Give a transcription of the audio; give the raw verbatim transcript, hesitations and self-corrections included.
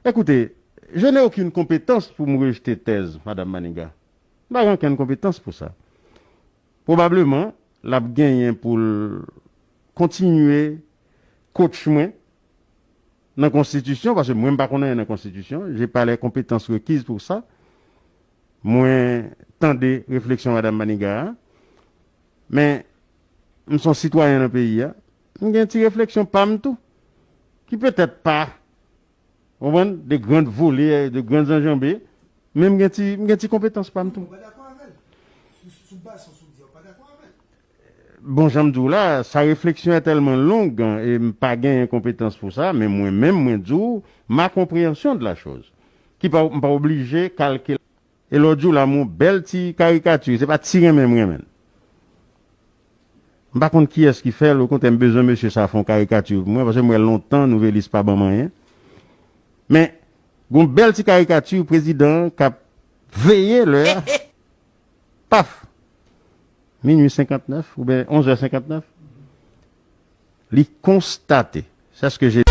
Écoutez, je n'ai aucune compétence pou m rejte tèz Madanm Maniga. M pa gen okenn konpetans pou sa. Pwobableman, l ap genyen pou l kontinye coach mwen nan konstitisyon, paske mwen m pa konn anyen nan konstitisyon, j'ai pas les compétences requises pour ça. Mwen tande refleksyon Madanm Maniga a, men m se yon sitwayen nan peyi a, m gen ti refleksyon pa m tou, ki petèt pa, w konprann, de grann vole, de grann zanjanbe, men m gen ti, m gen ti konpetans pa m tou. Ou pa dakò avè l? Sou, sou baz sa w di a, ou pa dakò avè l? Bon, jan m di w la, sa refleksyon è tèlman long, e m pa genyen konpetans pou sa, men mwen menm, mwen di w, ma compréhension de la chose, ki pa, m pa oblije kalke. E lè w di w la, m yon bèl ti karikati, se pa ti renmen m renmen l. M pa konn kiyès ki fè l, okontrè, m bezwen mesye sa fè yon karikati pou mwen, paske m wè l lontan, Nouvelis pa ban m anyen. Men, gon bèl ti karikati prezidan an k ap veye lè a. Paf! Minui senkantnèf oubyen onz è senkantnèf. Li konstate, c'est ce que j'ai